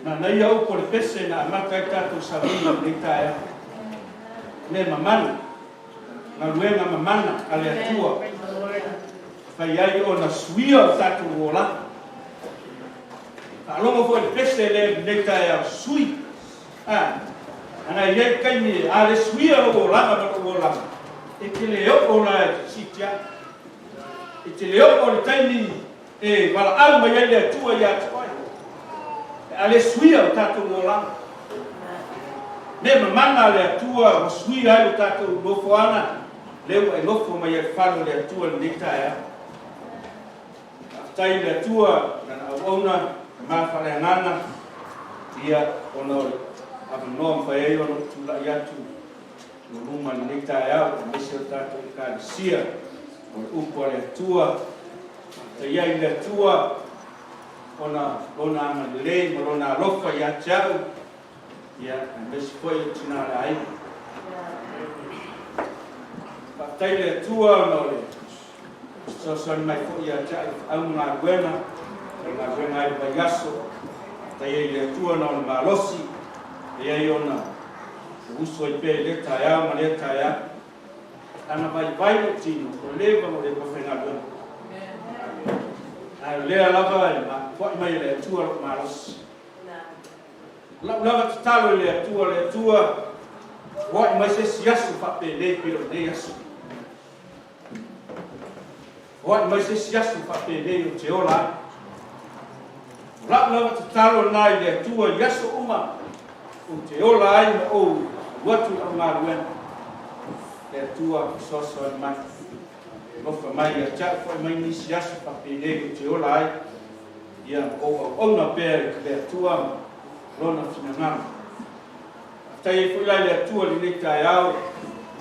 Manaia upu o le pese na amata ai tatou savaliga i lenei taeao. Mea mamana, galuega mamana a le Atua e mafai ai ona suia o tatou olaga. Faalogo foi i le pese lea i lenei taeao, sui. A, ana e i ai taimi a le suia lou olaga ma lou olaga, e te le oo la i le siitiaga. E te le oo i le taimi e valaau mai ai le Atua ia te oe, pe a le suia o tatou olaga. Mea mamana a le Atua ua suia ai lo tatou nofoaga, lea ua e nofo mai ai i le fale o le Atua i lenei taeao. Faafetai i le Atua i Lana auauna ma faaleagaga, ia, ona o le avanoa mafai ai ona ou tulai atu i luma i lenei taeao, aemaise o le tatou Ekalesia, o le upu a le Atua. Faafetai ai i le Atua ona Lona agalelei ma Lona alofa ia te au, ia, aemaise foi o tina o le aiga. Faafetai i le Atua ona o le fesoasoani mai foi ia te au i feau ma galuega, faigaluega ai i le vaiaso. Faafetai ai i le Atua ona o le malosi e ai ona usu ai pea i lea taeao ma lea taeao. Ana vaivai lou tino, ua leva ona ou le toe faigaluega. Ae o lea lava e foai mai e le Atua lou malosi. O lau lava tatalo i le Atua, le Atua, foai mai se isi aso faapenei pei o lenei aso. Foai mai se isi aso faapenei ou te ola ai. O lau lava tatalo lena i le Atua i aso uma ou te ola ai ma ou alu atu i lau galuega. Le Atua fesoasoani mai. Alofa mai ia te au, foai mai nisi aso faapenei ou te ola ai, ia ma ou auauna pea i le Atua ma Lona finagalo. Faafetai ai foi la i le Atua i lenei taeao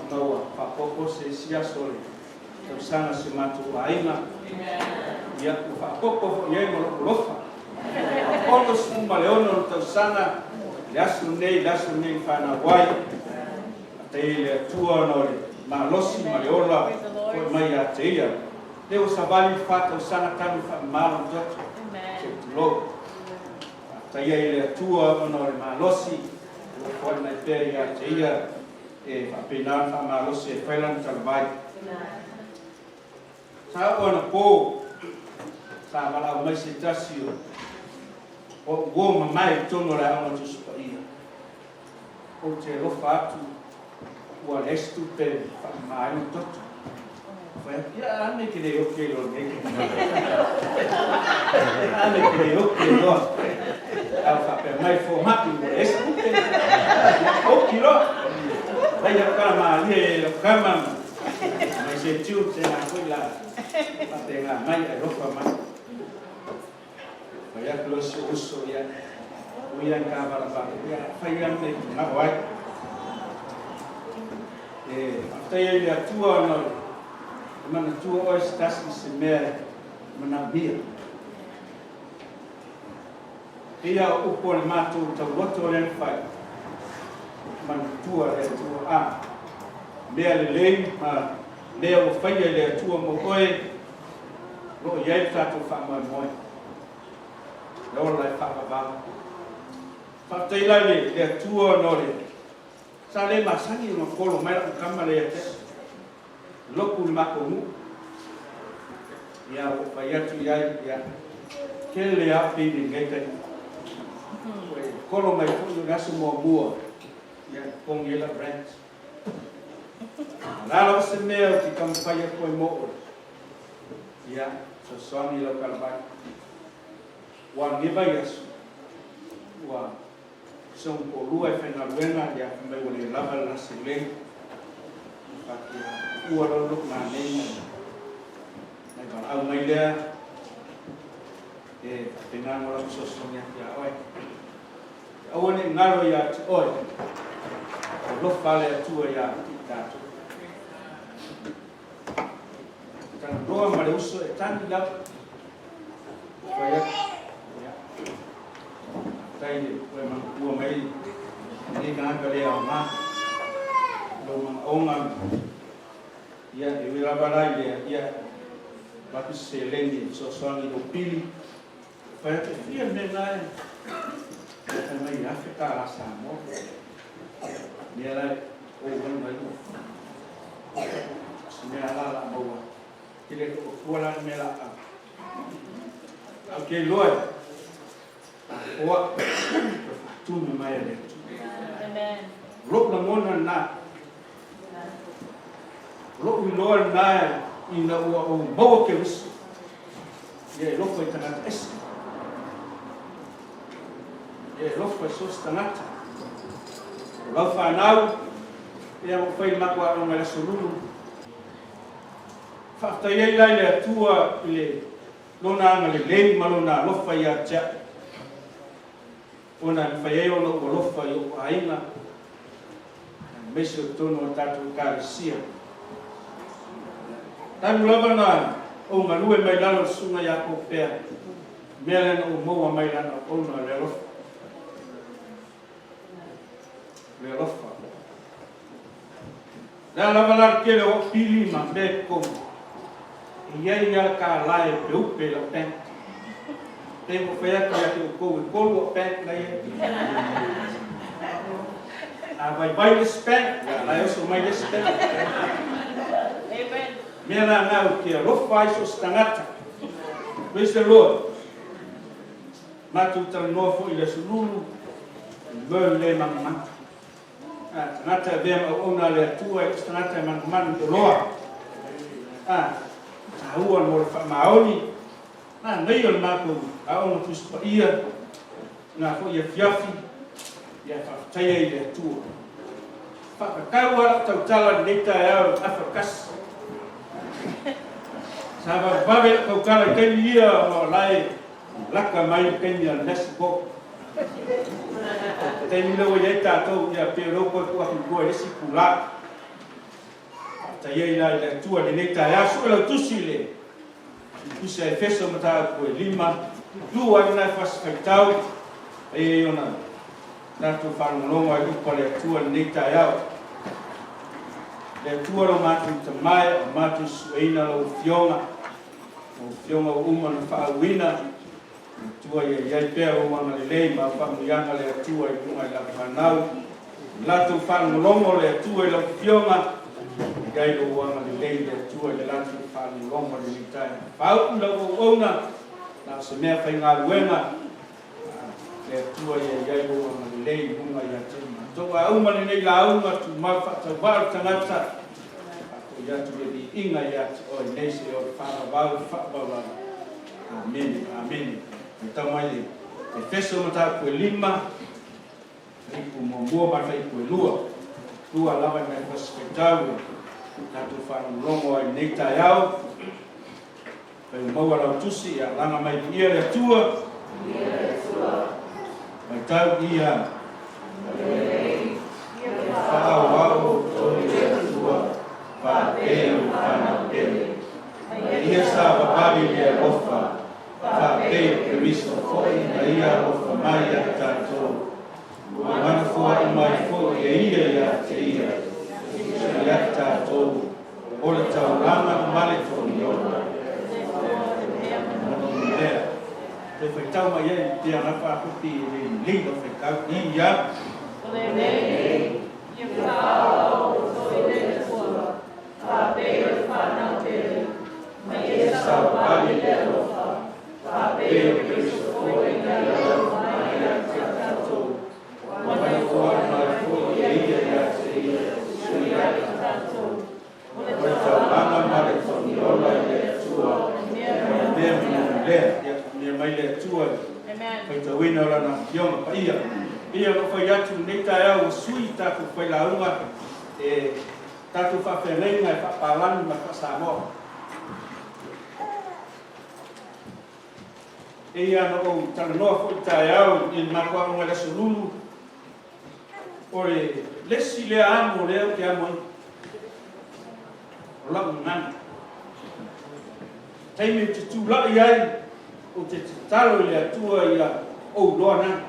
ona ua faaopoopo se isi aso o le tausaga si o matou aiga. Ia, ua faaopoopo foi i ai ma lou alofa. Ua 66 ona tausaga i le aso lenei, le aso lenei na fanau ai. Faafetai ai i le Atua ona o le malosi ma le ola foi mai ia te Ia. Lea ua savali le 4 tausaga talu ona faamama lona toto, se i tulou. Faafetai ai i le Atua ona o le malosi o lo o foai mai pea ia te Ia e faapena ona faamalosi e fai lana talavai. Sa oo anapo, sa valaau mai se tasi o ou uo mamae i totonu o le Aoga Tusi Paia. Ou te alofa atu ua leai se tupe e faamama ai lou toto. Fai atu, ia a mea e te le oki ai loa i lenei taimi? A mea e te le oki ai loa? A ua faapea mai le fomai ua leai se tupe. Ia, oki loa. Fai lau tala malie i lau tama mai se tune se na foi la faapena mai ae alofa mai. Fai atu loa si ou uso, ia, ui lava ina ta valavala, ia, fai lava le mea e te manao ai. E faafetai ai i le Atua ona e manatua oe se tasi i se mea e manaomia. Pei lava o upu a le matou tauloto lea na fai, manatua le Atua. A mea lelei ma mea ua faia e le Atua mo oe, o lo o i ai le tatou faamoemoe e ola e faavavau. Faafetai la i le Atua ona o le sa le masani ona kolo mai lau tama lea ia te au. Lotu i le matou nuu. Ia, ua ou fai atu i ai, ia, tele lava pili i lenei taimi. Ua e kolo mai foi o le aso muamua, ia, e totogi ai lau rent. O le a lava se mea ou te taumafai atu ai mo oe, ia, fesoasoani i lau talavai. Ua lenei vaiaso, ua Si ou toalua e faigaluega ia fai mai ua le lava le la seleni. Faapea ua loa lou nanei ma nai valaau mai lea e faapena ona lau fesoasoani atu ia oe. Aua ne i galo ia te oe, alofa le Atua ia te i tatou. Talanoa ma le uso e tagi lau. Fai atu. Ia. Faafetai le toe manatua mai lenei tagata le aoga. Lou manaoga ia e ui lava la i le ia avatu se seleni e fesoasoani i lou pili. Fai atu e fia le mea lena e Fai mai e $1,000 Samoa. Mea la e ou ai mai lua. Se mea la la maua. Ke le ko fua la mea la au. Au ke loa. Oa. Tumu mai le. Amen. Lou lagona na. Lou iloa na ina ua ou maua Keriso. Ia e lofo i tagata ese. Ia e lofo i so o se tagata. O lau fanau, ia ua fai le matou aoga i le Aso Lulu. Faafetai ai la i le Atua i le lona agalelei ma lona alofa ia te au. Ona e mafai ai ona ou alofa i ou aiga, aemaise o totonu o le tatou Ekalesia. Talu lava na ou galue mai lalo i le susuga ia Kopea, mea lea na ou maua mai lana auauna o le alofa. Le alofa. Le a lava la le tele o au pili ma mea i totonu, e i ai lava le $1 e peupe i lau bank. Pei ona ou fai atu ia te outou, e 3 au bank la e i ai. A vaivai le isi bank, ia la e oso mai le isi bank. Amen. Mea la na ou te alofa ai so o se tagata. Praise the Lord. Matou talanoa foi i le Aso Lulu, le le manumanu. A, tagata e avea ma auauna a le Atua, e le o se tagata e manumanu i oloa. A, taua mo le faamaoni. Manaia o le matou aoga Tusi Paia, na foi afiafi, ia faafetaia i le Atua. Faakakau lava lau tautala i lenei taeao i le afa kasi. Sa vavevave lau tautala i taimi ia ona o la e laka mai le taimi a le Mexico. Taimi lea ua i ai tatou, ia pei o lea ua toe tuu atu i tua i le isi itula. Faafetai ai la i le Atua i lenei taeao. Sue lau tusi i le Tusi a Efeso mataupu e 5, 2 ai lena e fasi faitau, ai ai ona tatou faalogologo ai upu a le Atua i lenei taeao. Le Atua lo matou tamae, o matou sueina lau Afioga, lau Afioga ua uma ona faauuina, le Atua ia i ai pea lou agalelei ma au faamanuiaga le Atua i luga i lau fanau. Latou faalogologo le Atua i lau Afioga, i ai lou agalelei le Atua i le latou faalogologo i lenei taeao. Faauu lau auauna, na o se mea faigaluega, le Atua ia i ai lou agalelei i luga ia te matou. A uma lenei lauga, tumau faatauvaa le tagata, faafoi atu le viiga ia te oe nei se o le faavavau faavavau lava. Amene, amene. Faitau mai le Efeso mataupu e 5, Fuaiupu muamua ma le fuaiupu e 2. Lua lava nai fasi faitau e tatou faalogologo ai i lenei taeao. Fai ua maua lau tusi, ia laga mai viia le Atua. Viia le Atua. Faitau ia. Ia faaauau outou i le Atua, faapea o fanau pele. Ma ia savavali le alofa, faapea o Keriso foi na ia alofa mai ia tatou. Ua manafoai mai foi e ia ia te ia, ia tatou, o le taulaga ma le togiola. Lea, te faitau mai ai te ana whaakupi i le lei o faitau ia. O lenei, ia faaauau outou i le Atua, faapea o fanau pele, ma ia savavali le alofa, faapea o Keriso foi na ia alofa mai ia te tatou. Ua Manafoai mai foi e ia ia te ia, ia tatou, o le o le taulaga ma le togiola i le Atua, mea mea ma lea, ia mea mai le Atua, Amen. Faitauina o lana afioga paia. Ia o fai atu lenei taeao ua sui tatou failauga e tatou faafeagaiga e faapalagi ma faasamoa. E ia na ou talanoa foi taeao i le matou aoga i le Aso Lulu, o le lesi lea amo lea ou te amo ai, o lau gagana. Taimi ou te tulai ai, ou te tatalo i le Atua ia ou loa nana.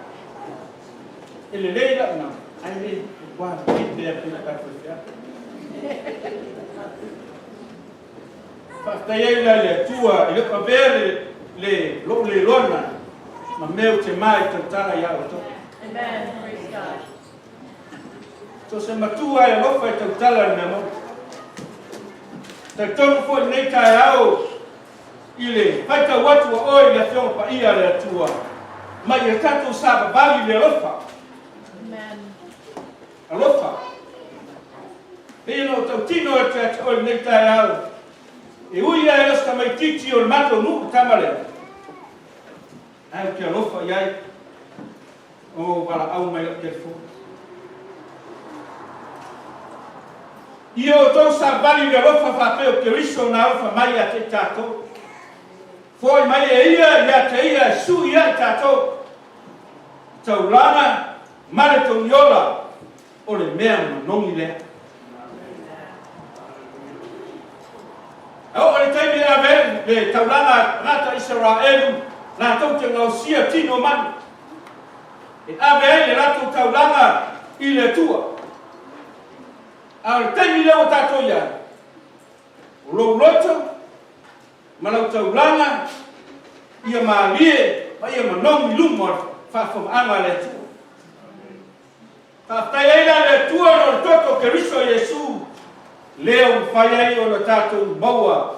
E lelei lau gagana, ai le ua lelei pea pe na tatou fea. Faafetai ai la i le Atua i le avea le lou leloana ma mea ou te ma i tautala ia outou. Amen. Praise God. So se matua e alofa e tautala le mea moni. Talitonu foi lenei taeao i le faitau atu a oe i le Afioga Paia a le Atua, ma ia tatou savavali i le alofa. Amen. Alofa. Pei ona ou tautino atu ia te oe i lenei taeao, e ui lava e le o se tamaitiiti o le matou nuu le tama lea, ae ou te alofa i ai ona ua valaau mai lau telefoni. Ia outou savali i le alofa faapea o Keriso na alofa mai ia te i tatou. Foai mai e ia ia te ia e sui ai tatou i taulaga ma le togiola o le mea manogi lea. E oo i le taimi e ave ai le taulaga a tagata Isaraelu latou te gaosia tino o manu, e ave ai le latou taulaga i le Atua. A o le taimi lea ua tatou i ai, o lou loto ma lau taulaga ia malie ma ia manogi i luma o le faafofogaaga a le Atua. Faafetai ai la i le Atua ona o le toto o Keriso Iesu lea ua mafai ai ona tatou maua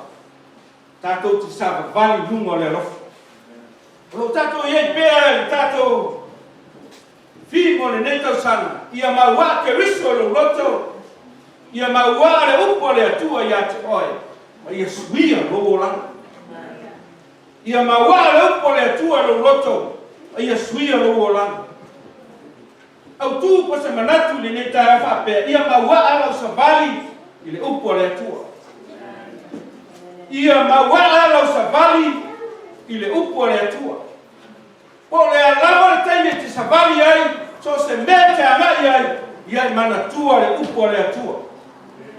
tatou te savavali i luga o le alofa. O lo o tatou i ai pea i le tatou theme o lenei tausaga, ia mauaa Keriso i lou loto, ia mauaa le upu a le Atua ia te oe, ma ia suia lou olaga. Ia mauaa le upu a le Atua i lou loto, ma ia suia lou olaga. Autu po o se manatu i lenei taeao faapea, ia mauaa lau savali i le upu a le Atua. Ia mauaa lau savali i le upu a le Atua. Po o le a lava le taimi e te savali ai, so o se mea e te agai ai, ia e manatua le upu a le Atua.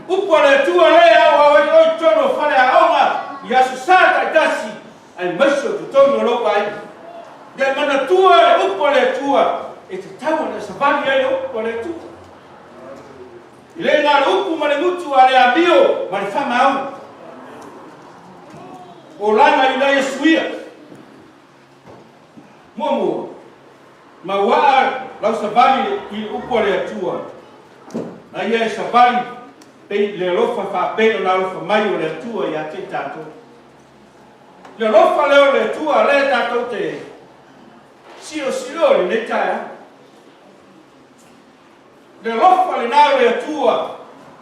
Upu a le Atua lea e aoao ai oe i totonu o faleaoga i Aso Sa taitasi, aemaise o totonu o lou aiga. Ia e manatua le upu a le Atua e tatau ona e savali ai le upu a le Atua. E le na o le upu ma le gutu a le amio ma le faamaoni. Olaga ina ia suia. Muamua, mauaa lau savali i le upu a le Atua, na ia e savali pei i le alofa faapei ona alofa mai o le Atua ia te i tatou. Le alofa lea o le Atua lea tatou te siosio i lenei taeao. Le alofa lena o le Atua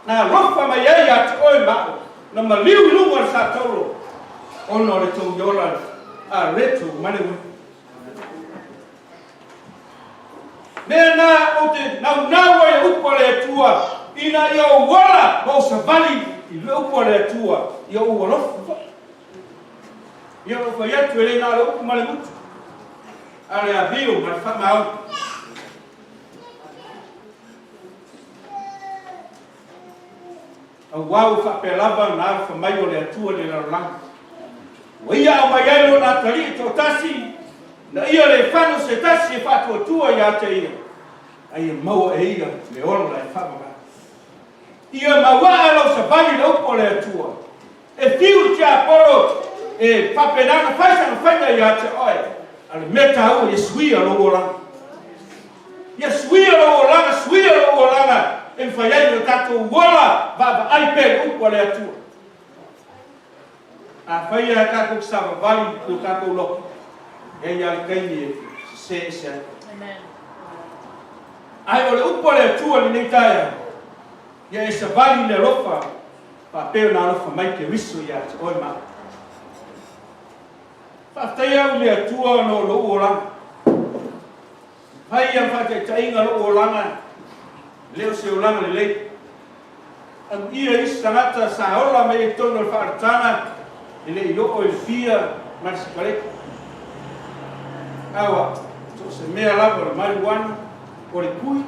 na alofa mai ai ia te oe ma au, na maliu i luga o le saatolo, ona o le tou ola a leto ma le uiga. Mea na ou te naunau ai le upu a le Atua, ina ia ou ola ma ou savali i le upu a le Atua, ia ou alofa foi. Ia ou fai atu e le na o le upu ma le gutu, a o le amio ma le faamaoni. Auā ua faapea lava ona alofa mai o le Atua i le lalolagi, ua Ia aumai ai Lona atalii toatasi, ina ia le fano se tasi e faatuatua ia te Ia, a ia maua e ia le ola e faavavau. Ia mauaa lau savali i le upu a le Atua, e fiu le tiapolo e faapena ona fai sana faiga ia te oe, a o le mea taua ia suia lou olaga. Ia suia lou olaga, suia lou olaga e mafai ai ona tatou ola vaavaai pea i le upu a le Atua. Afai lava tatou te savavali i o tatou loto, e i ai lava le taimi e sese ese ai. Ae o le upu a le Atua i lenei taeao, ia e savali i le alofa faapea ona alofa mai Keriso ia te oe ma au. Faafetai au i le Atua ona o lou olaga. Fai ia faataitaiga lou olaga, e le o se olaga lelei. Amuia isi tagata sa ola mai ai totonu o le faaolataga e le i oo i le pia ma le sikareti. Aua, so o se mea lava o le mariuana, o le kui,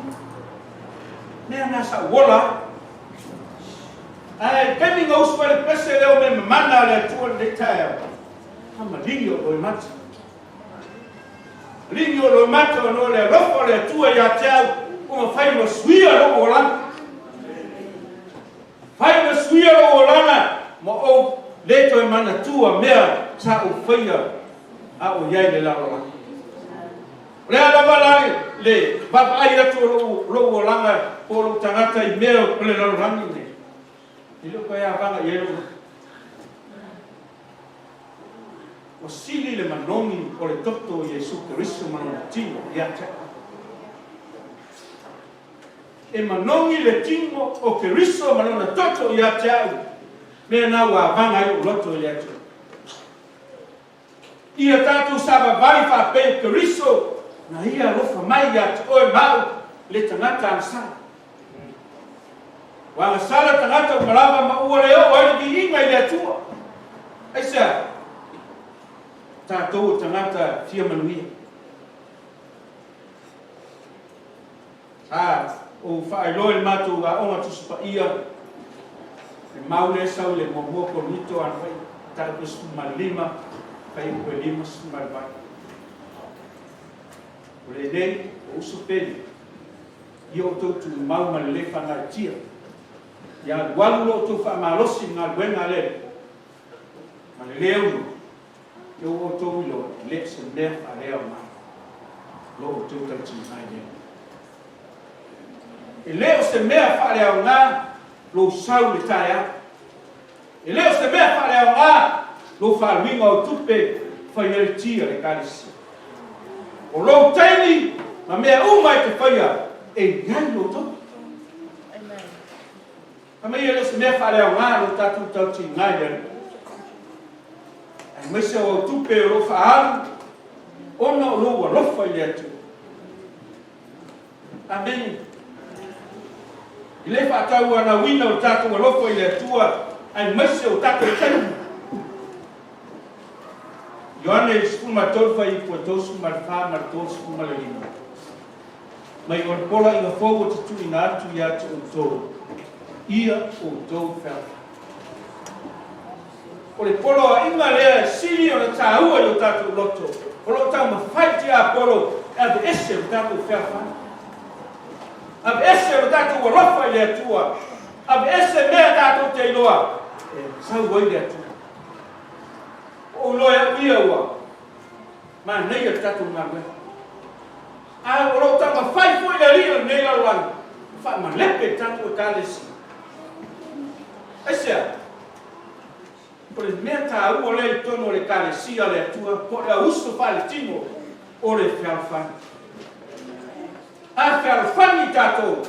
mea na sa ou ola ai. Ae i le taimi na usu ai le pese lea o mea mamana a le Atua i lenei taeao, na maligi o loimata. Maligi o loimata ona o le alofa o le Atua ia te au, ua mafai ona suia lou olaga. Mafai ona suia lou olaga ma ou le toe manatua mea sa ou faia a o i ai i le lalolagi. O le a lava la le vaavaai atu o lou olaga po o lou tagata i mea o le lalolagi lenei, e le o toe avaga i ai lou loto. Ua sili le manogi o le toto o Iesu Keriso ma Lona tino ia te au. E manogi le tino o Keriso ma Lona toto ia te au, mea na ua avaga ai lou loto i le Atua. Ia tatou savavali faapei o Keriso na Ia alofa mai ia te oe ma au, le tagata agasala. Ua agasala tagata uma lava ma ua le oo ai le viiga i le Atua. Aisea? O tatou o tagata fia manuia. Sa ou faailoa i le matou aoga Tusi Paia le mau lea e sau i le muamua Korinito ana fai mataupu e 15, fuaiupu e 58. O lenei, o uso pele, ia outou tumau ma le lē faagaeetia, ia alualu lo outou faamalosi i le galuega a le Alii, ma le lē auloi, ia ua outou iloa, e le o se mea faaleaoga lo outou tautiga i le Alii. E le o se mea faaleaoga lou sau i le taeao. E le o se mea faaleaoga lou faaaluina o tupe e fai ai le ti a le Ekalesia. O lou taimi ma mea uma e te faia, e i ai lou toto. Fai mai e le o se mea faaleaoga lo tatou tautiga i le Alii, aemaise o au tupe o lo o faaalu ona o lou alofa i le Atua. Amene. I le faatauanauina o le tatou alofa i le Atua aemaise o tatou taimi. Ioane 13 fuaiupu e 34 ma le 35. Mai o le poloaiga fou ou te tuuina atu ia te outou, ia outou fealofani. O le poloaiga lea e sili ona taua i o tatou loto, o lo o taumafai le tiapolo e aveese lo tatou fealofani, aveese lo tatou alofa i le Atua, aveese mea tatou te iloa e sau ai le Atua. Ua ou iloa e au ia ua manaia le tatou galuega, a o lo o taumafai foi le alii o lenei lalolagi e faamalepe le tatou Ekalesia. Aisea? O le mea taua lea i totonu o le Ekalesia a le Atua, po o le auuso faaletino, o le fealofani. A fealofani tatou,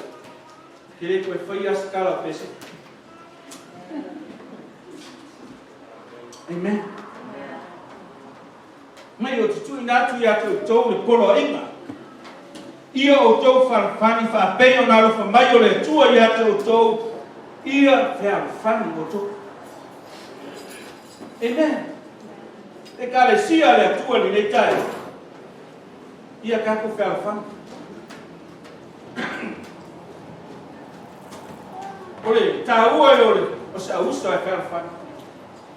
e le toe faia lava se tala o Peseta. Amen. Mai ou te tuuina atu ia te outou le poloaiga, ia outou fealofani faapei ona alofa mai o le Atua ia te outou, ia fealofani outou. Amen. Ekalesia a le Atua i lenei taeao, ia tatou fealofani. O le taua ia o se auuso e fealofani.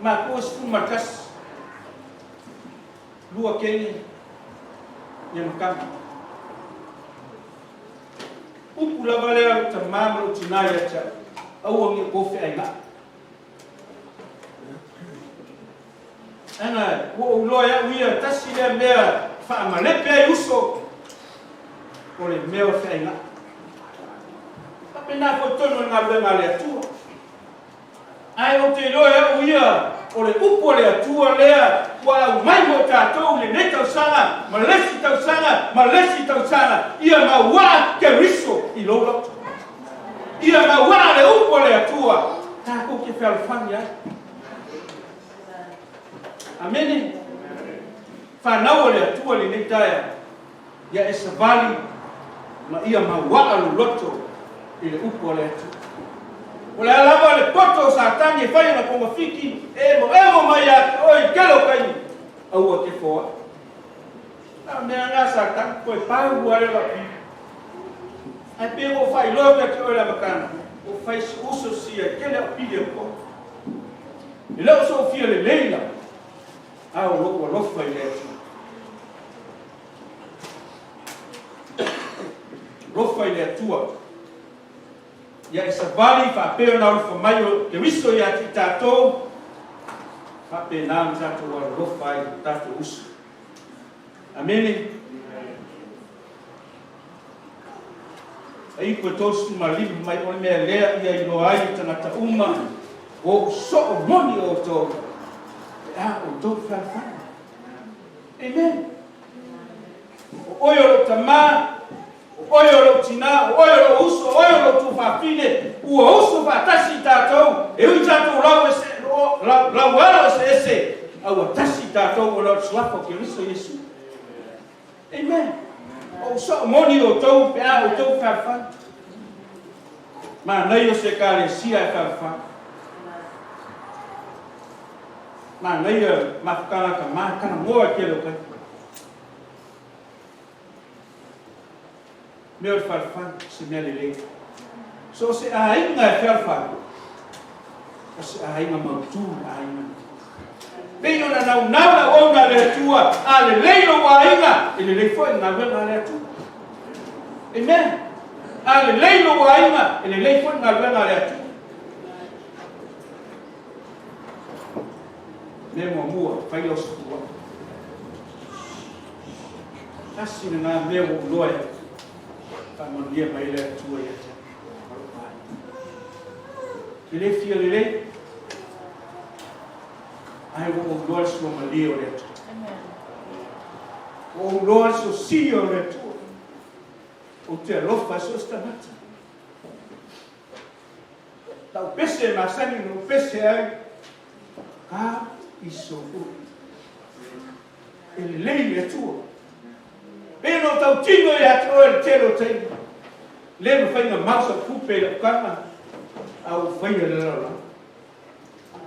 Matua 11. Lua kene ia ma kama. Upu lava lea a lou tamā ma lou tinā ia te au, aua ne i outou feaigaʻi. Ana ua ou iloa e au ia tasi lea mea e faamalepe ai uso, o le mea o le feaigaʻi. Faapena foi totonu o le galuega a le Atua. Ae ou te iloa e au ia, o le upu a le Atua lea ua aumai mo tatou i lenei tausaga ma le isi tausaga ma le isi tausaga, ia mauaa Keriso i lou loto. Ia mauaa le upu a le Atua tatou te fealofani ai. Amene. Fanau a le Atua i lenei taeao, ia e savali ma ia mauaa lou loto i le upu a le Atua. O le a lava le poto o Satani e fai ona togafiti e emoemo mai ia te oe i tele o taimi, aua te foai. A o mea na Satani, toe pau lava lea o lau pili. Ae pei ua ou faailoa atu ia te oe i le amataga, ua fai si uso sia e tele au pili e totogi. E le o sou fia lelei lava, a o lou alofa i le Atua. Alofa i le Atua. Ia e savali faapea ona alofa mai o Keriso ia te i tatou, faapena ona tatou alolofa ai i tatou uso. Amene. Aipu e 35 mai o le mea lea ia iloa ai e tagata uma ua ou soo moni outou pe a outou fealofani. Amen. O oe o lou tamā, o oe o lou tinā, o oe o lou uso, o oe o lou tuafafine, ua uso faatasi tatou, e ui tatou lau ese, lau, lau alo eseese, a ua tasi tatou ona o le suafa o Keriso Iesu. Amen. O ou soo moni outou pe a outou fealofani. Manaia o se Ekalesia e fealofani. Manaia mafutaga tama talanoa i tele o taimi. Mea o le fealofani, o se mea lelei. So o se aiga e fealofani, o se aiga mautu le aiga. Pei ona naunau le auauna a le Atua, a lelei lou aiga, e lelei foi le galuega a le Atua. Amen. A lelei lou aiga, e lelei foi le galuega a le Atua. Mea muamua, fai lau sefuluai. Tasi lena mea ua ou iloa e faamanuia mai ai le Atua ia te au ma lou aiga. E le fia lelei, ae ua ou iloa le suamalie o le Atua. Ua ou iloa le sosia o le Atua. Ou te alofa i so o se tagata. Lau pese e masani ona ou pese ai, God is so good. E lelei le Atua. Pei ona ou tautino ia te oe le tele o taimi, le mafai ona mau sau tupe i lau taga, a ua faia le lalolagi.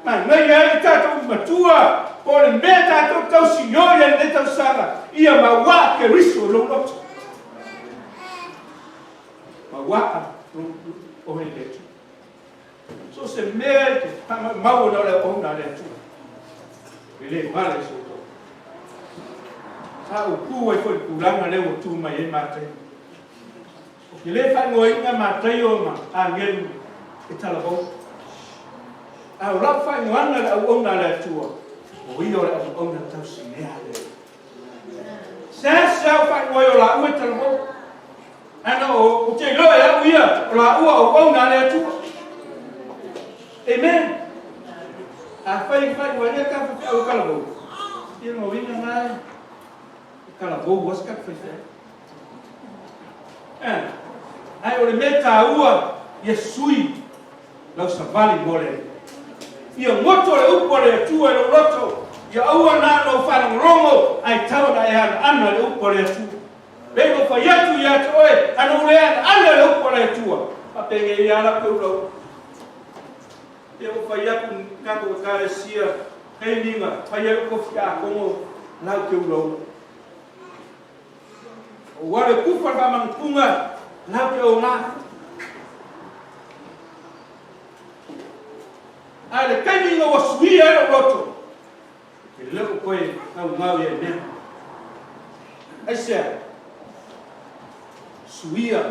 Manaia ai le tatou matua, po o le mea tatou te tausioi ai lenei tausaga, ia mauaa Keriso i lou loto. Mauaa lou oe i le Atua. So o se mea i te faamaumau ona o le auauna a le Atua, e le vale se outou. Sa ou tu ai foi i le tulaga lea ua tu mai ai Mataio. Ou te le faaigoaina Mataio ma agelu e talavou. A o lau faaigoaga i le auauna a le Atua, o ia o le auauna tausimea a le Alii. Seasea ou faaigoa ai o laua e talavou. Ana o, ou te iloa e au ia o laua auauna a le Atua. Amen. Afai e faaigoa ai ta faifeau e talavou, ia lona uiga lena e talavou lava se tatou faifeau. Eh, ae o le mea taua ia sui lau savali mo le Alii. Ia goto le upu a le Atua i lou loto, ia aua na ona ou faalogologo, ae tau ona e anaana le upu a le Atua. Pei ona ou fai atu ia te oe, ana ou le anaana le upu a le Atua, faapenei lava la peu lau. Pei ua fai atu tatou Ekalesia, taimi na fai ai lou tofi tiakono, lau te ulaula. Ua le kufa le faamanutuga lau te oga. Ae le taimi ina ua suia ai lou loto, e le o toe naunau ia i mea. Aisea? Suia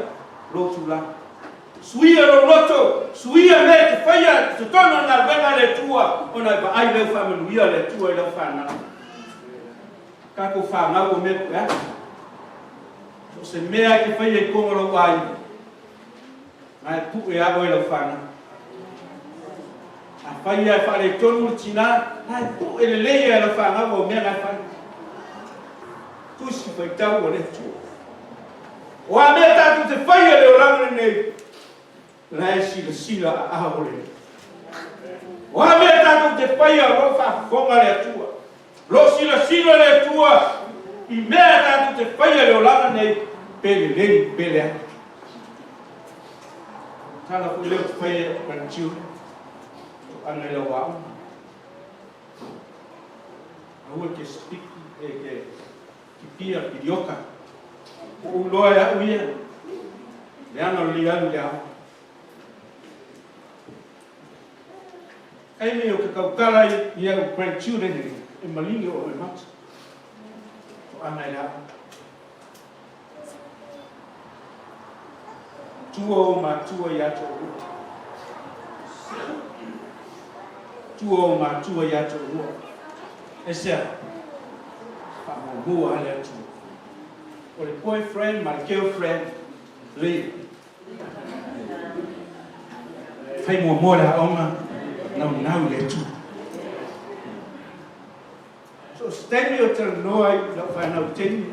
lou tulaga. Suia lou loto, suia mea e te faia i totonu o le galuega a le Atua, ona e vaai lea ua faamanuia le Atua i lau fanau. Tatou fanau o mea pea. So o se mea e te faia i totonu o lou aiga, na e pue lava oe lau fanau. Afai lava e faaletonu le tina, na e pue lelei lava e lau fanau au mea na e fai. Tusi faitau a le Atua. O a mea tatou te faia i le olaga lenei, la e silasila aao le Alii. O a mea tatou te faia, o lo o faafofoga le Atua. Lo o silasila le Atua i mea tatou te faia i le olaga nei, pe lelei pe leaga. Tala foi lea ou te faia i a'u grandchildren, toaga i lau aoga. Aua e te speak, e te kipia pilioka. Ua ou iloa e a'u ia, leaga o le le alu i le aoga. Taimi ou te tautala i a'u grandchildren e maligi oo e mata. Toaga i le aoga. Tua ou matua ia te oulua. Tua ou matua ia te oulua. Aisea? Faamuamua lava le Atua. O le boyfriend ma le girlfriend, leave. fai muamua le aoga, naunau i le Atua. So o se taimi ou te talanoa ai i lau fanau teine,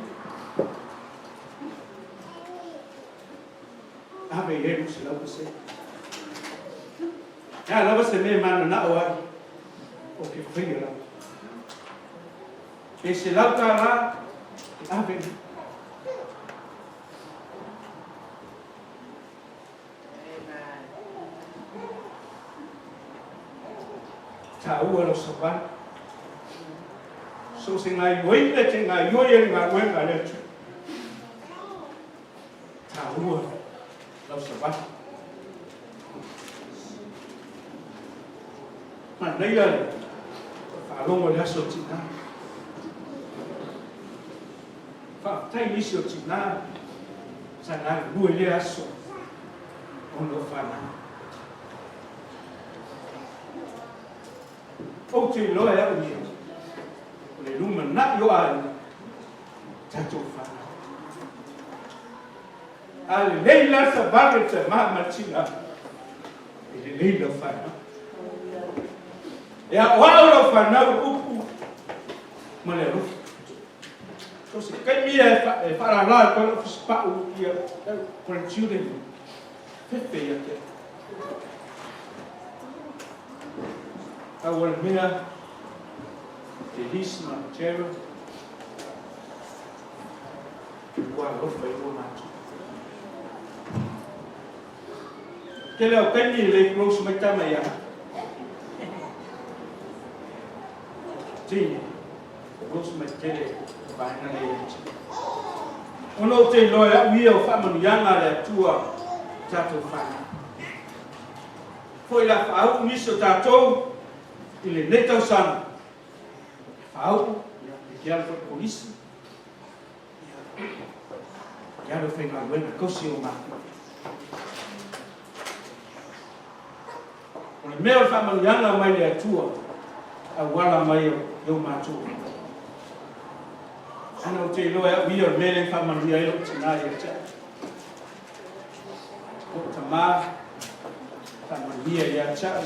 ave i ai 200%. E a lava se mea e mananao ai, ou te faia lava. Pe $100, e ave i ai. Taua lau savali. So o se gaioiga e te gaioi ai le galuega a le Atua. Taua lau savali. Manaia le faalogo i le aso o tina. Faafetai nisi o tina sa galulue i lea aso ona o fanau. Ou te iloa e au ia, o le lumanai o aiga, tatou fanau. A lelei la savali o le tama ma le tina, e lelei lau fanau. E aoao lau fanau i upu ma le alofa. So se taimi ia e faalala atu ai lau fasipau ia grandchildren fefe ia te au. Pau o le mea, Elise ma Gerald, ua alofa i lua matua. Tele au taimi e le close mai tama ia. Teine. Close mai tele vaega nei e te. Ona ou te iloa e au ia o faamanuiaga a le Atua tatou whanau. Foi la whaau nisi o tatou i lenei tausaga. Whaau, ia, e te alu foi polisi. Ia, e alu faigaluega tausi o matua. O le mea o le faamanuiaga mai le Atua, auala mai i ou matua. Ana ou te iloa e au ia o le mea lea e faamanuia ai lou tina ia te au. Lou tamā, faamanuia ia te au.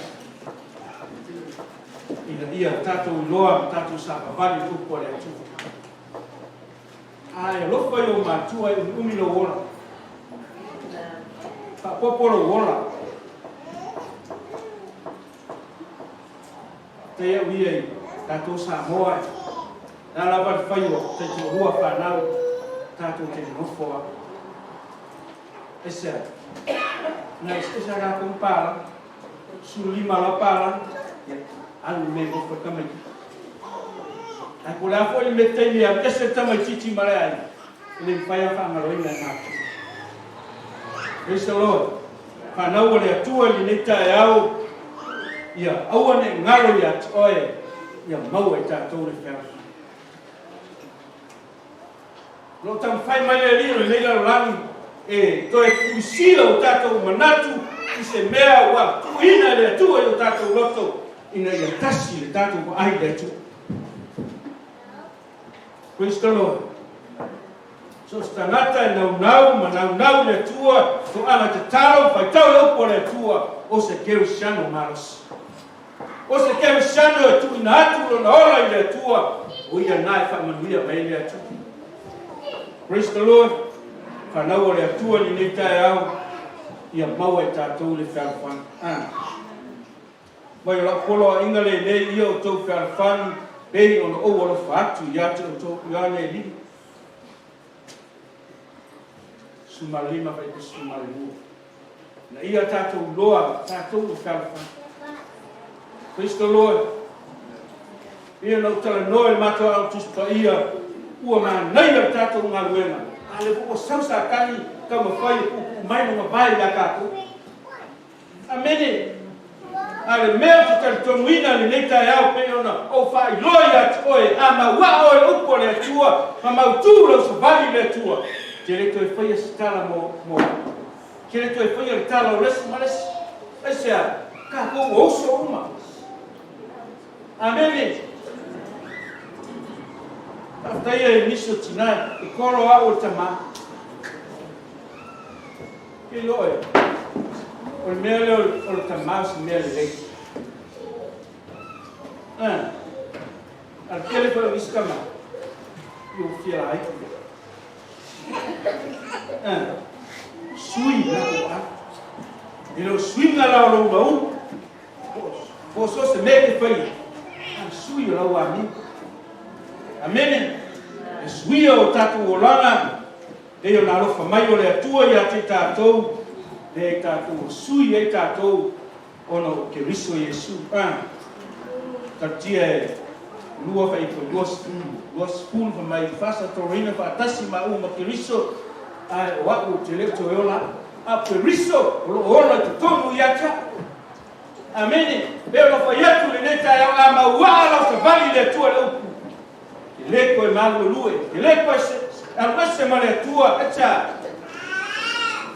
Ina ia tatou iloa ma tatou savavali i le upu a le Atua. A e alofa i ou matua e umiumi lou ola. Faaopoopo lou ola. Faafetai au ia i tatou Samoa e le a lava le fai o taitoalua fanau tatou te nonofo a. Aisea? Na eseese a tatou papalagi. 15 loa papalagi, ia alu le mea e nofo ai le tamaitiiti. Ae po o le a foi le mea taimi e alu ese le tamaitiiti ma le aiga, e le mafai lava faagaloina e matou. Praise the Lord. Fanau a le Atua i lenei taeao, ia aua ne i galo ia te oe, ia maua e tatou le fealofani. O lo o taumafai mai le Alii o lenei lalolagi e toe fuisila o tatou manatu i se mea ua tuuina e le Atua i o tatou loto ina ia tasi le tatou vaai i le Atua. Praise the Lord. So o se tagata e naunau ma naunau i le Atua, toaga tatalo, faitau le upu a le Atua, o se kerisiano malosi. O se kerisiano e tuuina atu lona ola i le Atua, o ia na e faamanuia mai ai le Atua. Praise the Lord. Fanau a le Atua i lenei taeao, ia maua e tatou le fealofani. Ah. Mai o lau poloaiga lenei ia outou fealofani, pei ona ou alofa atu ia te outou. Ioane 5, 15 faaitu 12. Na ia tatou iloa, tatou o fealofani. Praise the Lord. Ia na ou talanoa i le matou Aoga Tusi Paia, ua manaia le tatou galuega, a o lea foi ua sau Satani taumafai e puupuu mai lona vae ia tatou. Amene. A o le mea ou te talitonuina i lenei taeao pei ona ou faailoa ia te oe, a mauaa oe i le upu a le Atua ma mautu lau savali i le Atua, e te le toe faia se tala mo, mo, e te le toe faia le tala o le isi ma le isi. Aisea? Tatou ua uso uma. Amene. Faafetai i nisi o tina e kolo au o le tama. Ke iloa e. O le mea lea o le tamā o se mea lelei. A le tele foi o nisi tamā, ia ua fia laiti. Sui la ua alu. E le o suiga la o lou ulaulu, po o so o se mea e te faia, a o le sui o lau amio. Amene. E suia o tatou olaga, pei ona alofa mai o le Atua ia te i tatou, lea i tatou ua sui ai tatou ona o Keriso Iesu. A tautia e lua faipo 20, 20 fai mai faasatoloina faatasi maua ma Keriso, ae o a'u ou te le o toe ola a'u, a o Keriso o lo o ola i totonu ia te a'u. Amene. Pei ona fai atu i lenei taeao, a mauaa lau savali i le Atua i le upu, e te le toe maluelue, e te le toe alu ese ma le Atua, aisea?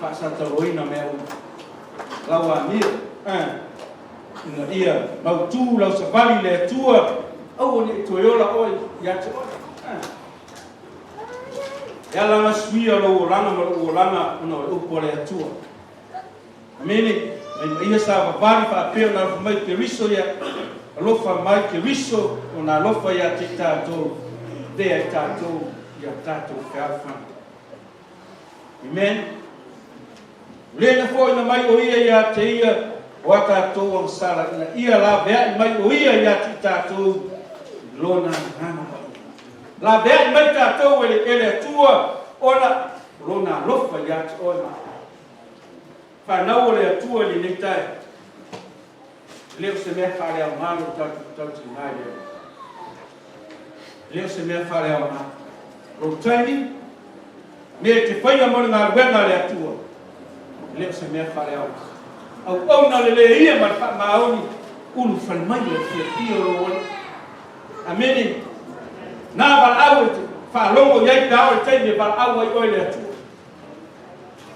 Faasataloina mea uma lau amio, ina ia mautu lau savali i le Atua, aua ne i toe ola oe ia te oe. E ala ona suia lou olaga ma lou olaga ona o le upu a le Atua. Amene. Mai ma ia savavali faapea ona alofa mai Keriso ia, alofa mai Keriso ona alofa ia te i tatou, avea ai tatou ia tatou fealofani. Amen. O lena foi na mai o ia ia te ia o a tatou agasala ina ia laveai mai o ia ia te i tatou i lona agaga paia. Laveai mai tatou e le, e le Atua ona o lona alofa ia te oe ma au. Fanau o le Atua i lenei taeao, e le o se mea faaleaoga lo tatou tautiga i le Alii. E le o se mea faaleaoga. Lou taimi, mea e te faia mo le galuega a le Atua, e le o se mea faaleaoga. Auauna lelei ia ma le faamaoni, ulufale mai le fiafia o lou Alii. Amene. Na valaau e te faalogo i ai pe a oo i le taimi e valaau ai oe i le Atua.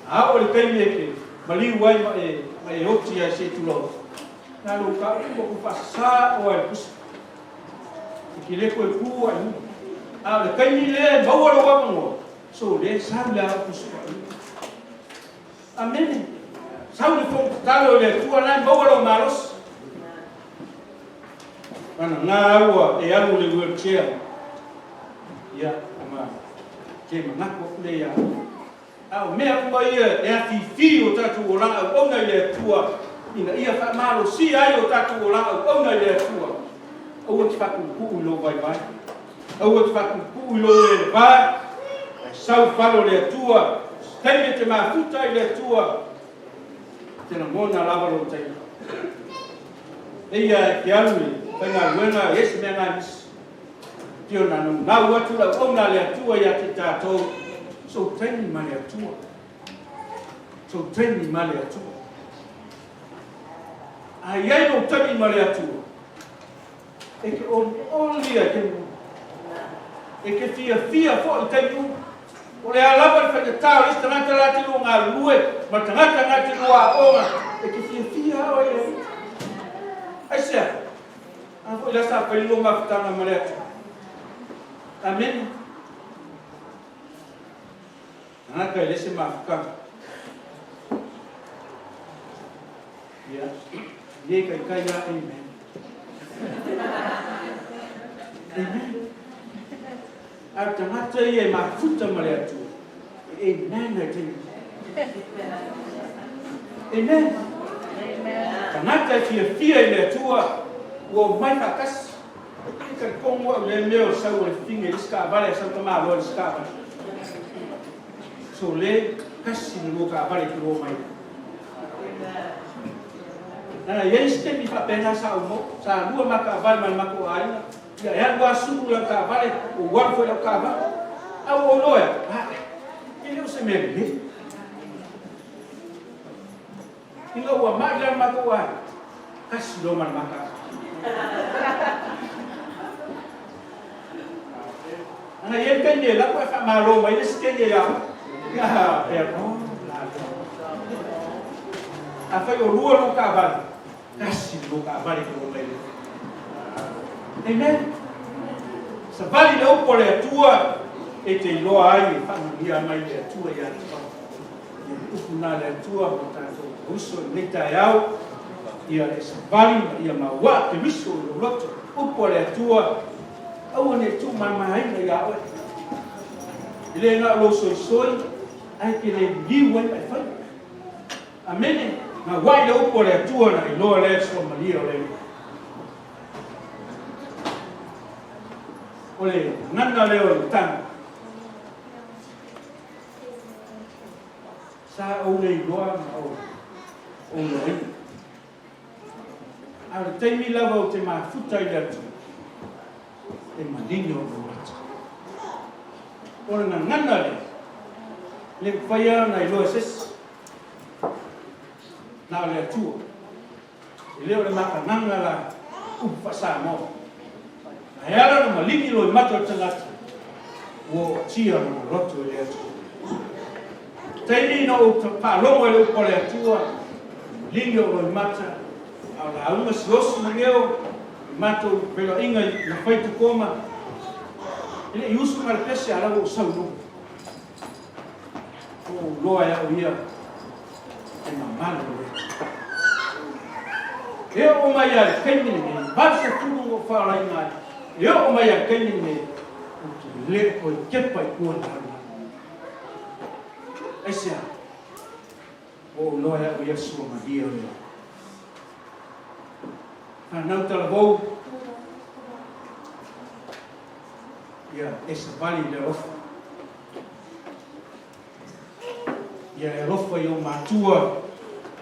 A oo i le taimi e te maliu ai ma e, ma e oti ai se i tulou, na lou tau ua ku faasasā oe e le pusa. E te le toe tu ai luga. A o le taimi lea e maua lou avanoa, so lea sau le ao pusa ai luga. Amene. Sau le fono tatalo i le Atua la e maua lou malosi. Ana ngā aua e alu le wheelchair. Ia, ma te manatu aku lea ia oe. A o mea uma ia e afifi o tatou olaga auauna i le Atua, ina ia faamalosia ai o tatou olaga auauna i le Atua. Aua te faatuutuu i lou vaivai. Aua te faatuutuu i lou le leva, ae sau i fale o le Atua, se taimi e te mafuta ai i le Atua, te lagona lava lou taimi. Eia e te alu i faigaluega i esi mea na nisi. Pei ona naunau atu le auauna a le Atua ia te tatou, sou taimi ma le Atua. Sou taimi ma le Atua. A i ai lou taimi ma le Atua, e te olioli ai taimi uma. E te fiafia foi i taimi uma. O le a lava le faigata o le isi tagata la te lua galulue ma le tagata na te lua aoga, e te fiafia oe i le Alii. Aisea? A foi la sa fai lua mafutaga ma le Atua. Amene. Tagata e le se mafutaga. Ia, le taitai a amen. Amen. A o le tagata ia e mafuta ma le Atua, e amen ai taimi. Amen. Tagata e fiafia i le Atua, ua omai faatasi. E talitonu au i lea mea o le sau o le fine i le isi taavale, a sau tamaloa i le isi taavale. So le tasi le lua taavale e te omai ai. Leaga e i ai isi taimi faapena sa ou maua, sa lua ma taavale ma le matou aiga, Ia e alu lava sulu lau taavale, ou alu foi i lau taavale. A ua ou iloa e au, aa, e le o se mea lelei. Ina ua mai la le matou aiga, tasi loa ma le ma taavale. Ana i ai le taimi e alu atu ae faamalo mai le isi teine ia au. Ia, e alu, oh, la lea. Afai o lua lou taavale, Tasi le lua taavale te omai ai. Amen. Savali le upu a le Atua e te iloa ai e faamanuia mai le Atua ia te oe. Ia le upu lena a le Atua mo tatou uso i lenei taeao, ia e savali ma ia mauaa Keriso i lou loto. Upu a le Atua, aua ne i tuumamaina ia oe. E le na o lou soisoi, ae e te le liliu ai ma e faia. Amene. Gauai le upu a le Atua na iloa lea i le suamalie o le Alii. O le gagana lea o le tagi. Sa ou le iloa ma ou iloaina. A o le taimi lava ou te mafuta i le Atua, e manino lou loto. O le gagana lea, e le mafai lava ona iloa e se isi, na o le Atua. E le o le makanaga la upu faa-Samoa. Ae ala ona maligi loimata o le tagata, ua ootia lona loto i le Atua. Taimi na ou faalogo ai le upu a le Atua, maligi ou loimata, a o lauga siosima mageo i matou feiloaiga i Gafaitokoma, e le i usu ma le pese a o la ua ou sau i luga. Ua ou iloa e au ia e mamalu le Atua. E oo mai lava i le taimi lenei, 80 na ou faalaina ai, e oo mai lava i le taimi lenei, ou te le o toe tepa i tua i le lalolagi. Aisea? Ua ou iloa e au ia le suamalie o le Atua. Fanau talavou, ia e savali i le alofa. Ia e alofa i ou matua,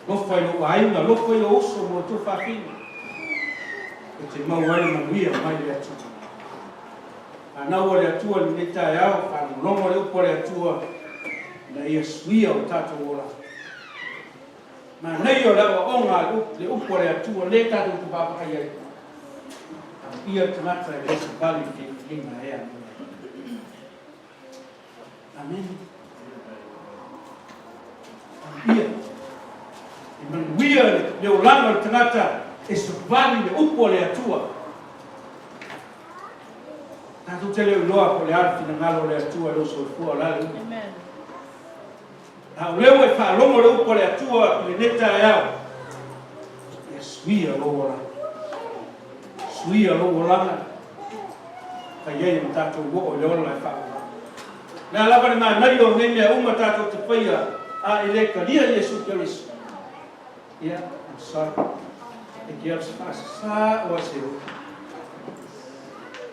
alofa i lou aiga, alofa i lou uso ma outou fafine, e te maua ai le manuia mai le Atua. Fanau a le Atua i lenei taeao, faalogologo le upu a le Atua ina ia suia o tatou olaga. Manaia o le aoaoga a le upu a le Atua lea tatou te vaavaai ai. Amuia le tagata e le savali i le filifiliga e amio ai. Amene. Amuia. E manuia le olaga o le tagata e savali le upu a le Atua. Tatou te le o iloa po o le a le finagalo o le Atua i lou soifua, o le a le upu. A o lea ua e faalogo le upu a le Atua i lenei taeao, ia suia lou olaga. Suia lou olaga, fai ai ma tatou oo i le ola e faavavau. O le a lava le manaia o nei mea uma tatou te faia, a e le talia Iesu Keriso, ia, I'm sorry, e te alu faasasa oe se upu.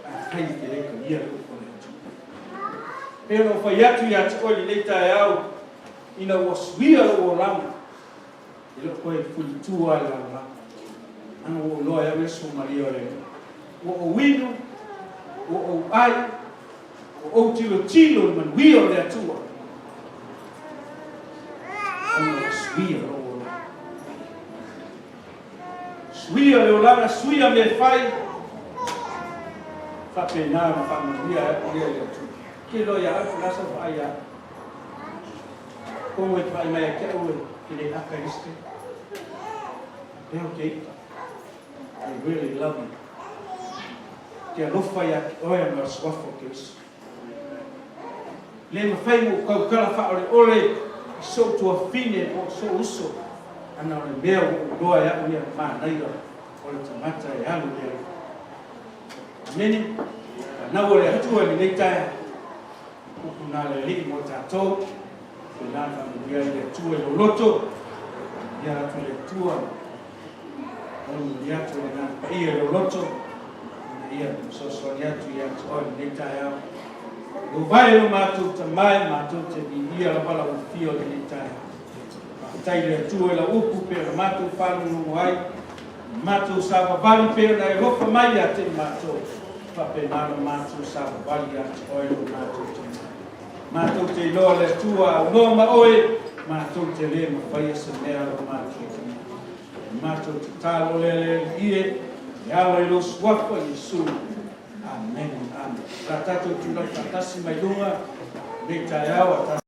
Afai e te le talia le upu a le Atua. Pei ona ou fai atu ia te oe i lenei taeao, ina ua suia lou olaga, e le o toe fulitua i le lalolagi. Ana ua ou iloa e au Iesu Maria o le Alii. Ua ou inu, ua ou ai, ua ou tilotilo i le manuia o le Atua, ona ua suia lou olaga. Suia le olaga, suia mea e fai, faapena ona faamanuia ai atu lea i le Atua. Ke iloa ia au, po o le a sau vaai ia au. Komu e te vaai mai ia te au e te le aka i le isi taimi. Pea o te ita. I really love you. Te alofa ia te oe ma le suafa o Keriso. Le mafai ona ou tautala faaoleole i sou tuafine po o sou uso, ana o le mea ua ou iloa e au ia manaia o le tagata e alu i le Alii. Amene. Fanau a le Atua i lenei taeao. Upu na le Alii mo tatou. Pena faamanuia ai le Atua i lou loto. Faamanuia atu le Atua. Momoli atu le Agaga Paia i lou loto, ina ia fesoasoani atu ia te oe i lenei taeao. Louvae lo matou Tama e matou te viia lava lau afio i lenei taeao. Faafetai i le Atua i lau upu pei ona matou faalogologo ai, na matou savavali pei ona e alofa mai ia te i matou, faapena ona matou savavali ia te oe lo matou Tama. Matou te iloa le Atua aunoa ma oe, matou te le mafaia se mea lo matou Tama. Matou tatalo lea le Alii e, e ala i lou suafa Iesu. Amene. Amene. O le a tatou tulai faatasi mai luga i lenei taeao a tatou.